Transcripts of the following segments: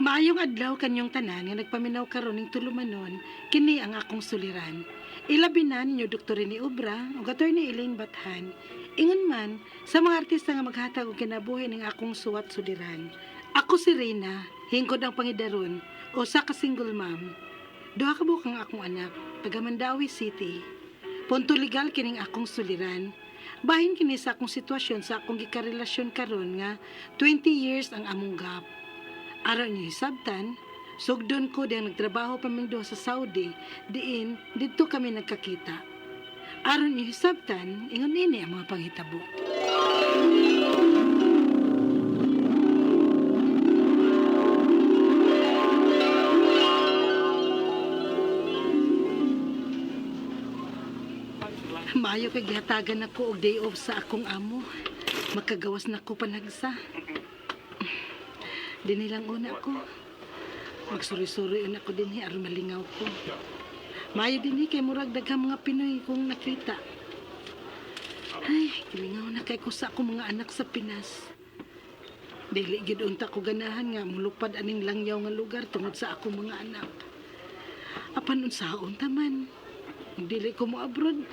Maayong adlaw kanyong tanan nga nagpaminaw karon ning tulumanon, kini ang akong suliran. Ilabi na ninyo Dr. Rene Obra ug Attorney Elaine Bathan. Ingon man sa mga artista nga maghatag og kinabuhi ning akong suwat suliran. Ako si Reyna, hingkod ang pangidaron, usa ka single mom. Duha ka buok ang akong anak, taga Mandaue City. Punto legal kining akong suliran. Bahin kini sa akong sitwasyon sa akong gikarelasyon karon nga 20 years ang among gap. Aron niyo hisabtan, sugdon ko diyang nagtrabaho pa ming duha sa Saudi, diin didto kami nagkakita. Aron niyo hisabtan, ingon ini ang mga panghitabo. Maayo kay gihatagan nako og day off sa akong amo. Makagawas na ko panagsa. Dinhi lang una ko. Magsuri-suri una ko dinhi aron malingaw ko. Maayo dinhi kay murag daghang mga Pinoy kong nakita. Ay, gilingaw na kay ko sa akong mga anak sa Pinas. Dili gid unta ko ganahan nga mulupad aning langyaw nga lugar tungod sa akong mga anak. Apan unsaon ta man? Dili ko mo abroad.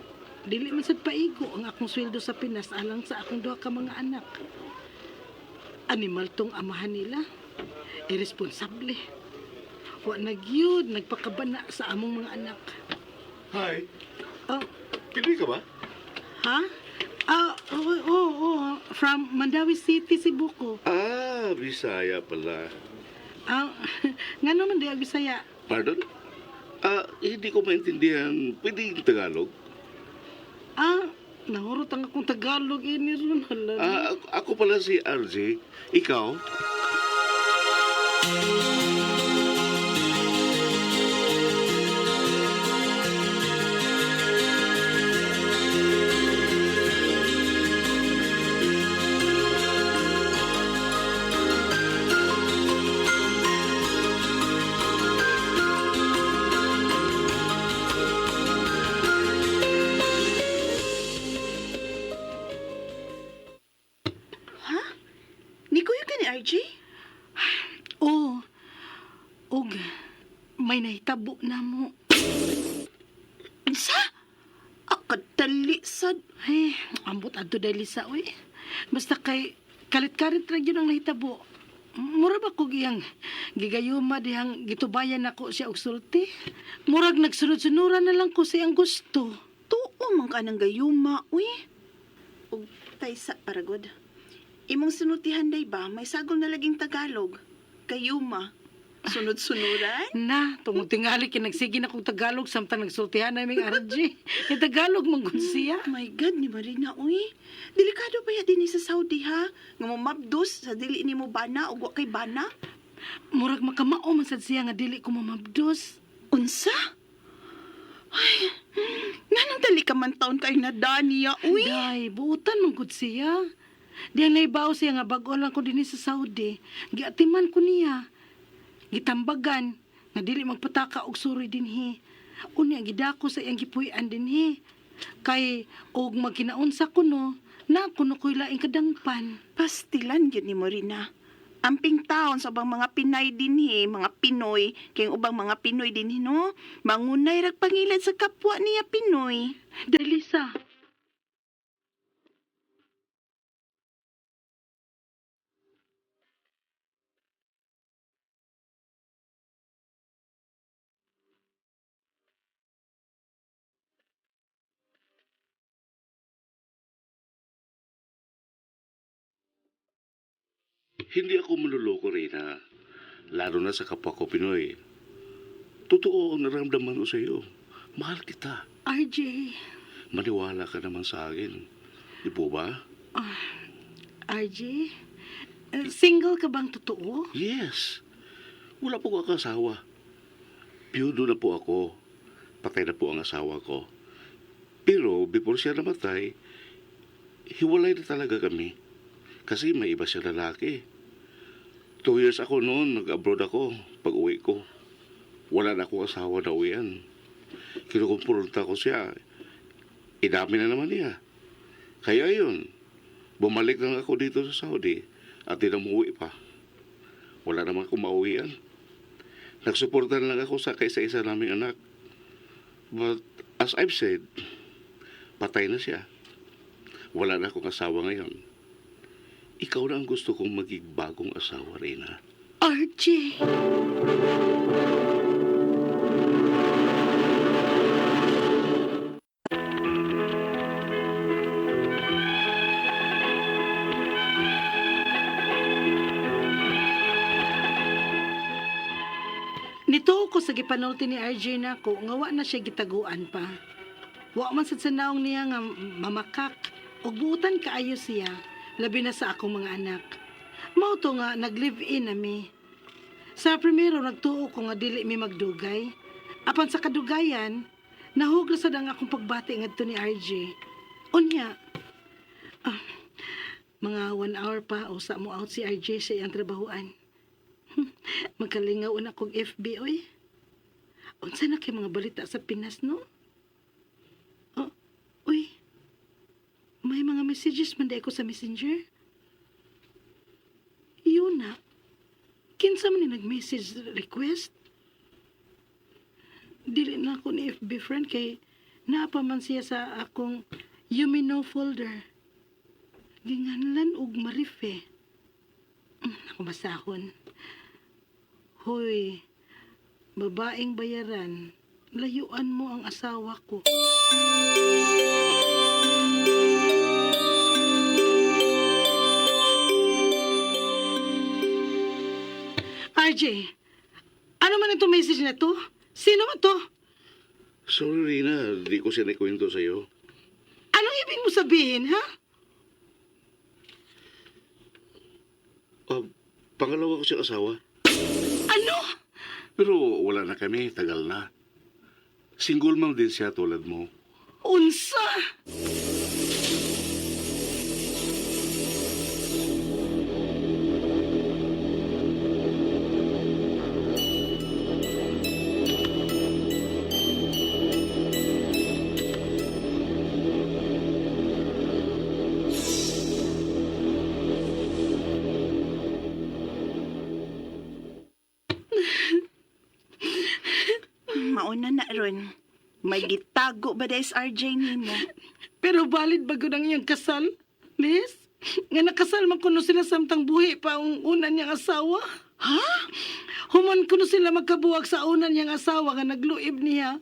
Dili man sad paigo ang akong sweldo sa Pinas alang sa akong duha ka mga anak. Animal tong amahan nila. Irresponsable. Wa na gyud nagpakabana sa among mga anak. Hi, Oh, Pinoy ka ba? ha? Ah, oo, from Mandaue City, Cebu ko. Ah, Bisaya pala. Ah, ngano man di Bisaya? Pardon? Ah, hindi ko maintindihan. Pwede yung Tagalog? Ah, nangurot ang akong Tagalog ini ron. Hala. Ah, ako pala si RJ. Ikaw? Ha? Nikuyo ka ni RJ? Oo. Og may nahitabo na mo. Unsa? Akadali sad. Ay, ambot adto dahil sa uy. Basta kay kalit-kalit ra gyud ang nahitabo. Mura ba kog iyang gigayuma dihang gitubayan nako siya og sulti? Murag nagsunod-sunuran na lang ko sa iyang gusto. Tuo man ka ng gayuma, uy. Ug taysa paragod. Imong sinultihan day ba, may sagol na laging Tagalog. Gayuma. Sunod-sunuran? Na, tungod tingali kay nagsige na kog Tagalog samtang nagsultihan na aming RJ. Kay Tagalog man gud siya. My God, ni Marina, uy. Delikado ba ya din sa Saudi, ha? Nga mo mabdos sa dili nimo bana o wa kay bana? Murag makamao man sad siya nga dili ko mamabdos. Unsa? Ay, nganong dali ka man taon kay na Dania, uy. Day, buutan man gud siya. Diyang naibaw siya nga bag-o lang ko dinhi sa Saudi. Giatiman ko niya. Gitambagan nga dili magpataka og suroy dinhi. Unya gidako sa iyang gipuy-an dinhi. Kay og magkinaunsa ko no, na kuno ko'y laing kadangpan. Pastilan gyud ni Morina. Amping taon sa ubang mga Pinay dinhi, mga Pinoy, kay ang ubang mga Pinoy dinhi no, mangunay rag pangilad sa kapwa niya Pinoy. Dali sa. Hindi ako manloloko, Reyna. Lalo na sa kapwa ko Pinoy. Totoo ang naramdaman ko sa iyo. Mahal kita. RJ, Maniwala ka naman sa akin. Di po ba? RJ, single ka bang totoo? Yes. Wala po ako asawa. Biyudo na po ako. Patay na po ang asawa ko. Pero before siya namatay, hiwalay na talaga kami. Kasi may iba siya lalaki. 2 years ako noon, nag-abroad ako. Pag uwi ko, wala na akong asawa na uwian. Kinukumpronta ko siya. Inamin na naman niya. Kaya yun, bumalik lang ako dito sa Saudi at di na umuwi pa. Wala naman akong mauwian. Nagsuporta na lang ako sa kaisa-isa naming anak. But as I've said, patay na siya. Wala na akong asawa ngayon. Ikaw na ang gusto kong maging bagong asawa, Reyna. RJ! Nito ko sa gipanulti ni RJ na ko nga wa na siya gitaguan pa. Wa man sad sa naong niya nga mamakak ug buutan kaayo siya labi na sa akong mga anak. Mao to nga nag-live-in nami. Sa primero nagtuo ko nga dili mi magdugay. Apan sa kadugayan, nahugla sad ang akong pagbati ngadto ni RJ. Unya, ah, mga 1 hour pa usa mo out si RJ sa iyang trabahoan. Magkalingaw na kog FB oy. Unsa na kay mga balita sa Pinas no? Oh, uy. May mga messages man di ko sa Messenger. Yun na. Kinsa man ni nag-message request? Dili na ako ni FB friend kay naa pa man siya sa akong You May Know folder. Ginganlan og Marife. Ako basahon. Hoy, babaeng bayaran, layuan mo ang asawa ko. RJ, ano man itong message na to? Sino man to? Sorry, Reyna. Di ko siya naikwento sa'yo. Anong ibig mo sabihin, ha? Ah, pangalawa ko siyang asawa. Ano? Pero wala na kami. Tagal na. Single mom din siya tulad mo. Unsa? Mauna na ron. May gitago ba dahil sa RJ nimo? Pero valid ba gud ang iyang kasal? Liz? Nga nakasal man kuno sila samtang buhi pa ang una niyang asawa. Ha? Human kuno sila magkabuwag sa una niyang asawa nga nagluib niya.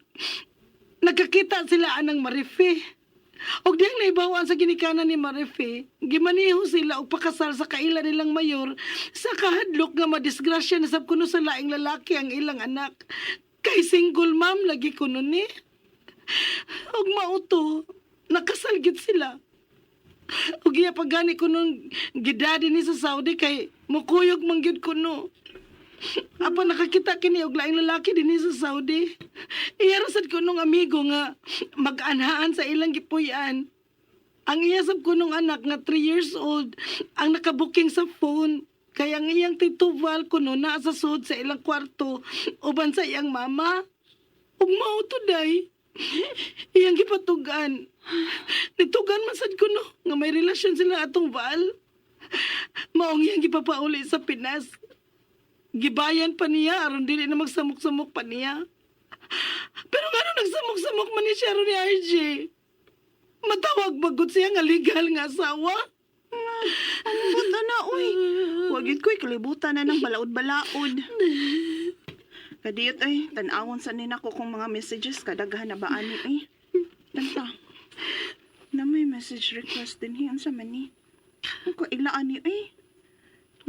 Nagkakita sila anang Marife. Og diyang naibawaan sa ginikanan ni Marife, gimaniho sila og pakasal sa kaila nilang mayor sa kahadlok nga madisgrasya na sab kuno sa laing lalaki ang ilang anak. Kay single mom lagi kuno ni. Og mauto, nakasal gid sila. Og iya pa gani kuno gidadi ni sa Saudi kay mukuyog man gyud kuno. Apa nakakita kini og laing lalaki dinhi sa Saudi. Iya ra sad kunong amigo nga mag-anhaan sa ilang gipuy-an. Ang iya sab kunong anak nga 3 years old ang nakabuking sa phone. Kaya ang iyang tito Val kuno naa sa sud sa ilang kwarto uban sa iyang mama. Ug mao to day. Iyang gipatugan. Nitugan man sad kuno nga may relasyon sila atong Val. Maong iyang gipapauli sa Pinas. Gibayan pa niya aron dili na magsamok-samok pa niya. Pero ngano nagsamok-samok man ni siya aron ni RJ? Matawag bagod siya nga legal nga asawa? Buta na, uy. Wag yun ko'y kalibutan na ng balaod-balaod. Kadiyot ay, tanawon sa nina ko kung mga messages kadaghan na ba ani ay. Tanta. Na may message request din hiyan sa mani. Ang kaila ani ay.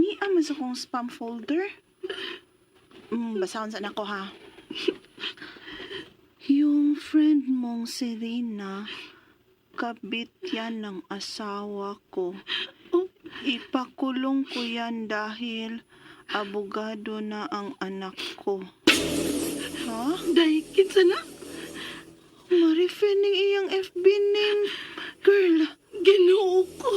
Ni man sa kong spam folder. Basahon sa nako ha. Yung friend mong si Rina, kabit yan ng asawa ko. Ipakulong ko yan dahil abogado na ang anak ko. Ha? Day, kinsa na? Marife ning iyang FB name. Girl, Ginoo ko.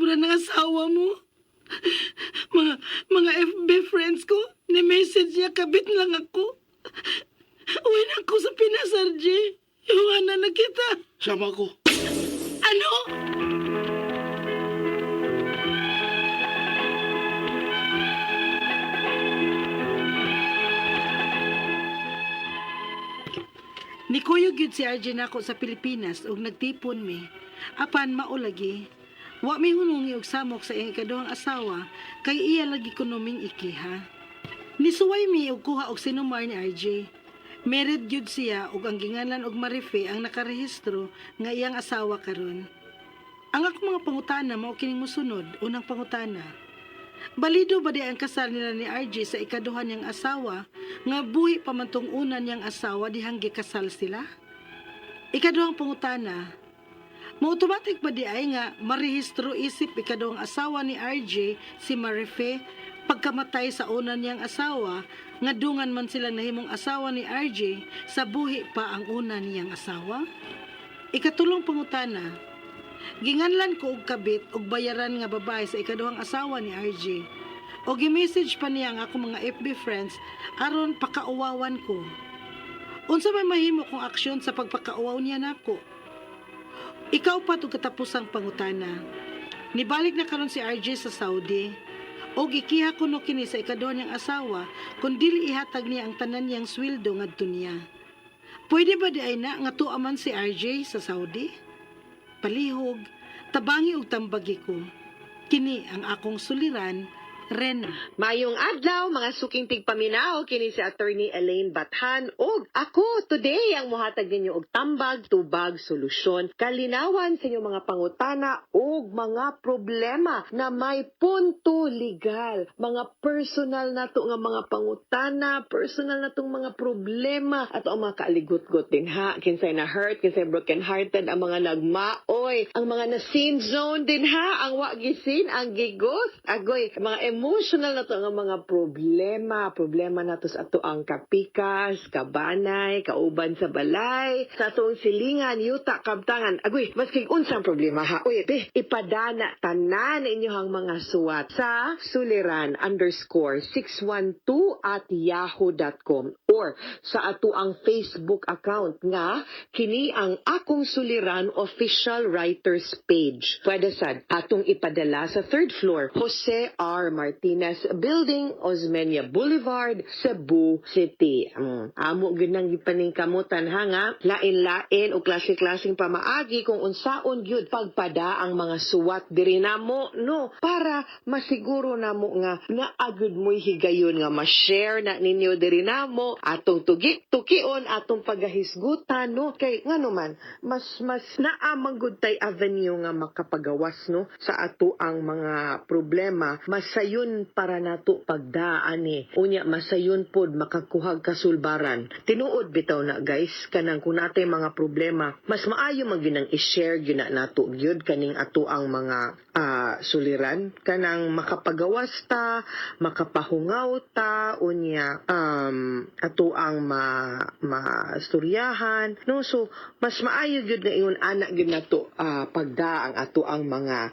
Sobra ng asawa mo. Mga FB friends ko, ni-message niya, kabit lang ako. Uwi na ako sa Pinas, RJ. Iwanan na kita. Sama ko. Ano? Nikuyog gyud si RJ nako sa Pilipinas ug nagtipon mi. Apan maulagi. Wa mi hunungi og samok sa iyang ikaduhang asawa kay iya lagi kuno ming ikiha. Nisuway mi og kuha og sinumar ni RJ. Married gyud siya ug ang ginganlan og Marife ang nakarehistro nga iyang asawa karon. Ang akong mga pangutana mao kining mosunod, unang pangutana. Balido ba di ang kasal nila ni RJ sa ikaduha niyang asawa nga buhi pa man tong una niyang asawa dihang gikasal sila? Ikaduhang pangutana, mo-automatic ba di ay nga marehistro isip ikaduhang asawa ni RJ si Marife pagkamatay sa una niyang asawa nga dungan man silang nahimong asawa ni RJ sa buhi pa ang una niyang asawa? Ikatulong pangutana, ginganlan ko og kabit og bayaran nga babae sa ikaduhang asawa ni RJ. O gi-message pa niya ang akong mga FB friends aron pakauwawan ko. Unsa may mahimo kong aksyon sa pagpakauwaw niya nako? Ikaw pa og katapusang pangutana. Nibalik na karon si RJ sa Saudi. Og ikiha kuno kini sa ikaduha niyang asawa kung dili ihatag niya ang tanan niyang sweldo ngadto niya. Pwede ba di ay na nga tuwa man si RJ sa Saudi? Palihog, tabangi og tambagi ko. Kini ang akong suliran, Rena. Mayong adlaw mga suking tigpaminaw kini si Attorney Elaine Bathan og ako today ang mohatag ninyo og tambag, tubag, solusyon, kalinawan sa inyong mga pangutana og mga problema na may punto legal, mga personal nato nga mga pangutana, personal natong mga problema ato ang mga kaaligot-got din ha, kinsay na hurt, kinsay broken hearted, ang mga nagmaoy, ang mga na sin zone din ha, ang wa gisin, ang gigos, agoy, mga emotional na to nga mga problema, problema na to sa ato ang kapikas, kabanay, kauban sa balay, sa atong silingan, yuta, kabtangan, agoy, maski unsang problema ha, uy, be, ipadana tanan inyohang mga suwat sa suliran_612@yahoo.com or sa ato ang Facebook account nga kini ang Akong Suliran Official Writers Page. Pwede sad atong ipadala sa third floor, Jose R. Martinez Building, Osmeña Boulevard, Cebu City. Amo gyud nang gipaningkamutan ha nga lain-lain o klase-klaseng pamaagi kung unsaon gyud pagpada ang mga suwat diri namo no para masiguro namo nga naa gyud mo'y higayon nga ma-share na ninyo diri namo atong tugi tukion atong pagahisgutan no kay ngano man mas mas naa man gud tay avenue nga makapagawas no sa ato ang mga problema, masayon para nato pagdaan ni unya masayon pod makakuhag kasulbaran. Tinuod bitaw na guys, kanang kung natay mga problema mas maayo man gyud ang i-share gyud na nato gyud kaning ato ang mga suliran kanang makapagawas ta, makapahungaw ta, unya ato ang ma masturyahan no. So mas maayo gyud nga ingon ana gyud nato pagda ang ato ang mga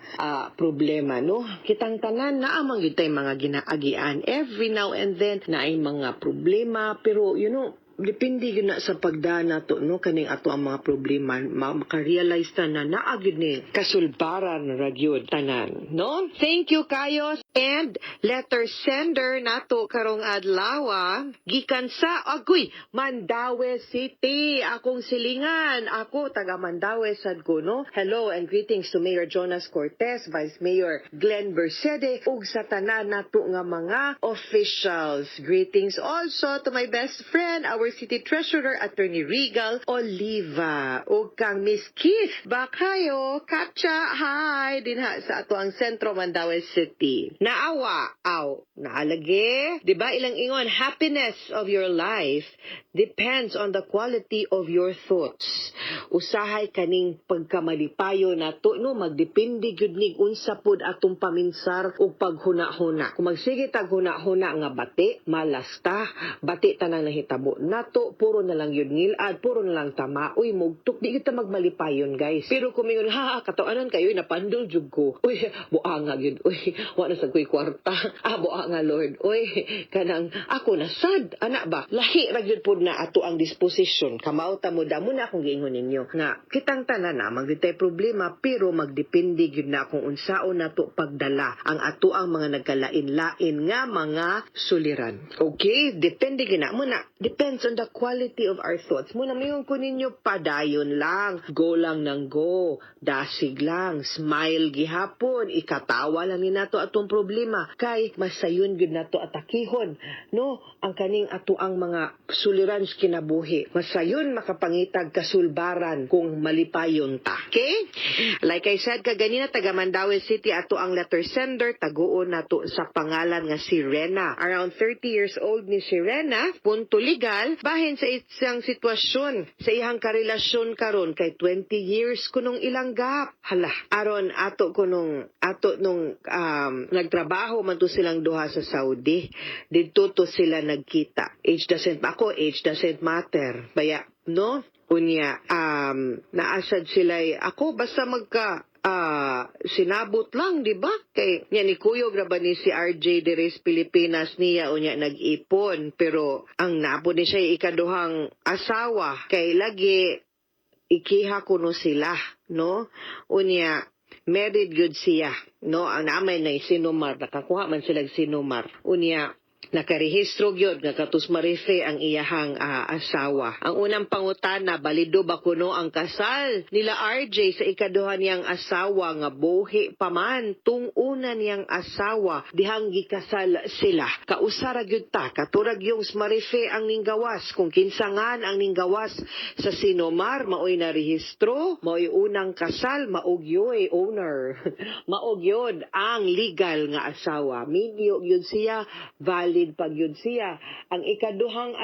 problema no. Kitang tanan naa man gyud tay mga ginaagian every now and then na ay mga problema, pero you know depende gyud na sa pagda nato no kaning ato ang mga problema, maka-realize ta na naa gyud ni kasulbaran ra gyud tanan no. Thank you kayo. And letter sender nato karong adlaw gikan sa agoy Mandaue City, akong silingan. Ako taga Mandaue sad ko no. Hello and greetings to Mayor Jonas Cortez, Vice Mayor Glenn Bercede ug sa tanan nato nga mga officials. Greetings also to my best friend, our City Treasurer Attorney Regal Oliva ug kang Miss Keith Bakayo Katya, hi dinha sa ato ang sentro Mandaue City. Naawa aw naalagi, di ba ilang ingon, happiness of your life depends on the quality of your thoughts. Usahay kaning pagkamalipayo nato no magdepende gyud nig unsa pod atong paminsar ug paghuna-huna. Kung magsige tag huna-huna nga bati, malasta, bati tanang nahitabo. nato, puro na lang yun ngilad, puro na lang tama. Uy, mugtok, di kita magmalipayon, guys. Pero kung mingon, ha, katawanan kayo, napandol jud ko. Uy, buanga yun. Uy, wa na sa ko'y kwarta. Ah, buanga, Lord. Uy, kanang ako na sad, ana ba? Lahi ra gyud pod na ato ang disposition. Kamao ta mo damo na akong giingon ninyo nga kitang tanan na man gyud tay problema, pero magdepende gyud na kung unsaon nato pagdala ang ato ang mga nagkalain-lain nga mga suliran. Okay, depende gyud na mo na. Depends on the quality of our thoughts. Muna mayon ko ninyo, padayon lang, go lang ng go, dasig lang, smile gihapon, ikatawa lang ni nato atong problema kay masayon gyud nato atakihon, no, ang kaning ato ang mga suliran sa kinabuhi. Masayon makapangitag kasulbaran kung malipayon ta. Okay? Like I said kaganina, taga Mandaue City ato ang letter sender, taguon nato sa pangalan nga si Rena. Around 30 years old ni si Rena, punto legal, bahin sa isang sitwasyon sa iyang karelasyon karon kay 20 years kunong ilang gap. Hala, aron ato kunong ato nung nagtrabaho man to silang duha sa Saudi. Didto to sila nagkita. Age doesn't ako, age doesn't matter. Baya, no? Unya, naasad sila ako basta magka sinabot lang, di ba? Kay nya ni kuyog ra ba ni si RJ diri sa Pilipinas niya, unya nag-ipon, pero ang napo ni siya ikaduhang asawa kay lagi ikiha kuno sila, no? Unya married good siya, no? Ang naamay na sinumar, nakakuha man sila sinumar. Unya nakarehistro gyud nga katus Marife ang iyahang asawa. Ang unang pangutana, balido ba kuno ang kasal nila RJ sa ikaduha niyang asawa nga buhi pa man tung una niyang asawa dihang gikasal sila? Kausa ra gyud ta, katurag yung Marife ang ninggawas, kung kinsa ngan ang ninggawas sa sinomar, maoy narehistro, maoy unang kasal, maugyoy owner. Maog yun ang legal nga asawa. Minyo yun siya, valid pag yun siya. Ang ikaduhang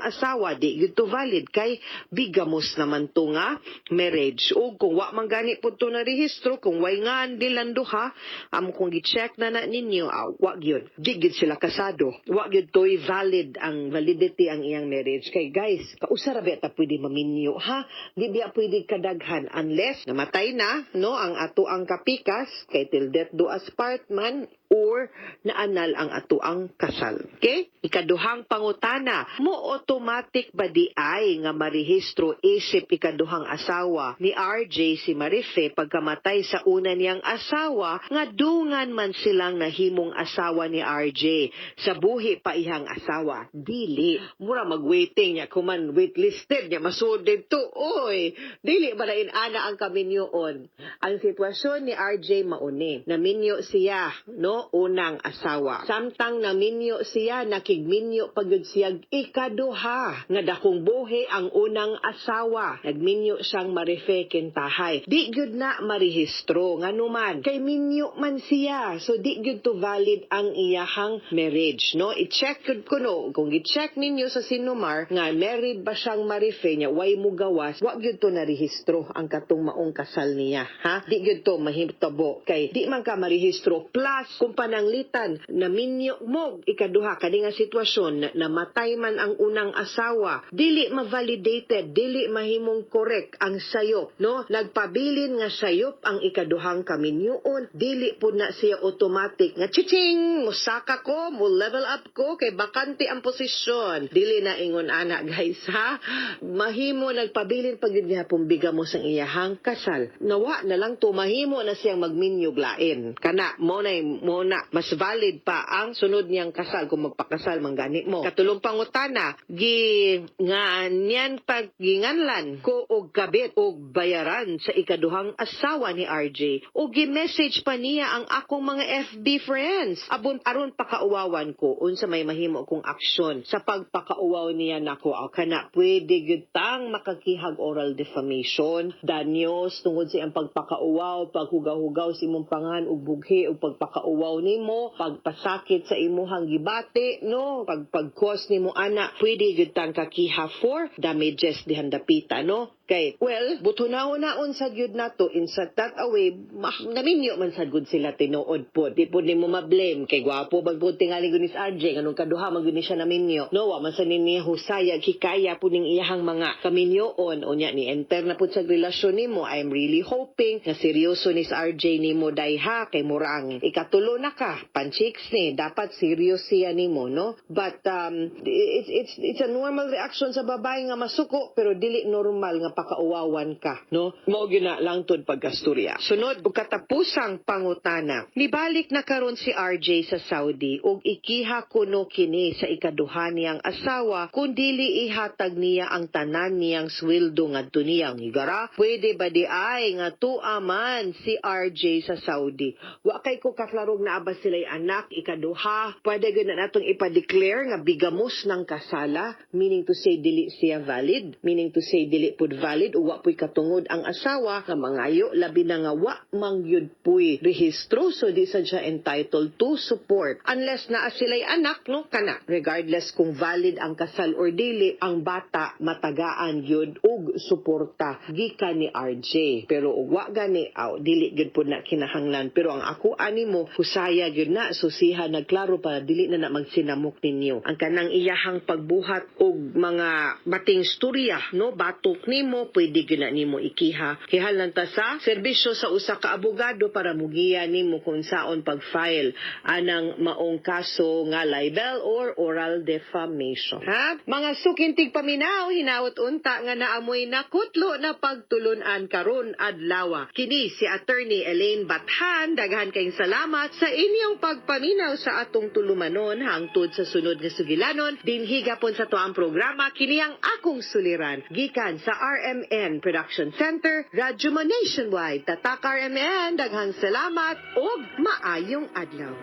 asawa, di yun to valid kay bigamos naman to nga marriage. O kung wa man gani pud to na rehistro, kung way ngan dilan duha, amo kung gi-check na na ninyo, wa gyud. Di gyud sila kasado. Wa gyud to'y valid ang validity ang iyang marriage. Kay guys, kausa ra ba ta pwede maminyo, ha? Di biya pwede kadaghan unless namatay na, no, ang ato ang kapikas kay till death do us part man or naanal ang ato ang kasal. Okay? Ikaduhang pangutana, mo automatic ba di ay nga marehistro isip ikaduhang asawa ni RJ si Marife pagkamatay sa una niyang asawa nga dungan man silang nahimong asawa ni RJ sa buhi pa ihang asawa? Dili. Mura magwaiting niya kuman waitlisted niya masuod didto. Oy, dili ba na ana ang kaminyoon? Ang sitwasyon ni RJ mauni. Naminyo siya, no, unang asawa. Samtang naminyo siya, nakigminyo pagyud siya ikaduha nga dakong buhi ang unang asawa. Nagminyo siyang Marife Kintahay. Di gyud na marehistro nganuman kay minyo man siya. So di gyud to valid ang iyahang marriage, no? I-check gyud kuno kung i-check ninyo sa Sinumar nga married ba siyang Marife niya, way mo gawas, wa gyud to narehistro ang katong maong kasal niya, ha? Di gyud to mahitabo kay di man ka marehistro. Plus kung pananglitan naminyo mo ikaduha, kani nga sitwasyon na namatay man ang unang asawa, dili ma-validated, dili mahimong correct ang sayop, no? Nagpabilin nga sayop ang ikaduhang kaminyoon, dili pud na siya automatic nga chiching musaka ko, mo level up ko kay bakante ang posisyon. Dili na ingon ana, guys, ha? Mahimo nagpabilin pag yun gihapon bigamos ang iyahang kasal. Nawa na lang to, mahimo na siyang magminyog lain kana mo na mo na mas valid pa ang sunod niyang kasal kung magpakasal man gani mo. Katulong pangutana, gi nga niyan pag ginganlan ko og kabit og bayaran sa ikaduhang asawa ni RJ o gi-message pa niya ang akong mga FB friends abon aron pakauwawan ko, unsa may mahimo kong aksyon sa pagpakauwaw niya nako? Aw, kana pwede gyud tang makakihag oral defamation danyos tungod sa iyang pagpakauwaw, paghugaw-hugaw sa imong pangan ug bughi ug pagpakauwaw nimo, pagpasakit sa imuhang gibati, no, pag pag-cause nimo ana, pwede gyud tang kakiha for damages dihan dapita, no? Kay, well, butunaon-naon sa gyud nato in sa that away, naminyo man sad gud sila tinuod pod. Di pod nimo ma-blame kay gwapo bag pud tingali gud ni si RJ, nganong kaduha man gud ni siya naminyo. No, wa man sa niya husaya hikaya pud ning iyahang mga kaminyoon. Unya ni enter na pud sa relasyon nimo. I'm really hoping na seryoso ni si RJ nimo dayha kay murang ikatulo na ka, panchicks ni, dapat serious siya nimo, no? But it's a normal reaction sa babae nga masuko, pero dili normal nga pakauwawan ka, no? Mao gyud na langtod pagkasturya. Sunod og katapusang pangutana. Nibalik na karon si RJ sa Saudi ug ikiha kuno kini sa ikaduha niyang asawa kung dili ihatag niya ang tanan niyang sweldo ngadto niyang higara. Pwede ba di ay nga tuaman si RJ sa Saudi? Wa kay ko kaklarog naa ba sila'y anak ikaduha. Pwede gyud na natong ipa-declare nga bigamos ng kasala, meaning to say dili siya valid, meaning to say dili pud valid o wa puy katungod ang asawa nga mangayo, labi na nga wa mangyud puy rehistro, so di sad siya entitled to support unless naa sila'y anak, no? Kana regardless kung valid ang kasal or dili, ang bata matagaan gyud og suporta gikan ni RJ. Pero og wa gani, aw, dili gyud pud na kinahanglan. Pero ang ako ani mo, husaya gyud na, susiha nagklaro para dili na na magsinamok ninyo ang kanang iyahang pagbuhat og mga bating storya, no, batok nimo. Pwede gyud na nimo ikiha, kihalan ta sa serbisyo sa usa ka abogado para mugiya nimo kung saon pag-file anang maong kaso nga libel or oral defamation, ha? Mga suking tigpaminaw, hinaot unta nga naamoy nakutlo na pagtulunan karon adlaw. Kini si Attorney Elaine Bathan. Daghan kayong salamat sa inyong pagpaminaw sa atong tulumanon. Hangtod sa sunod nga sugilanon dinhi gapon sa tuang programa, kini ang Akong Suliran, gikan sa RMN Production Center, Radyo Mo Nationwide. Tatak RMN. Daghang salamat ug maayong adlaw.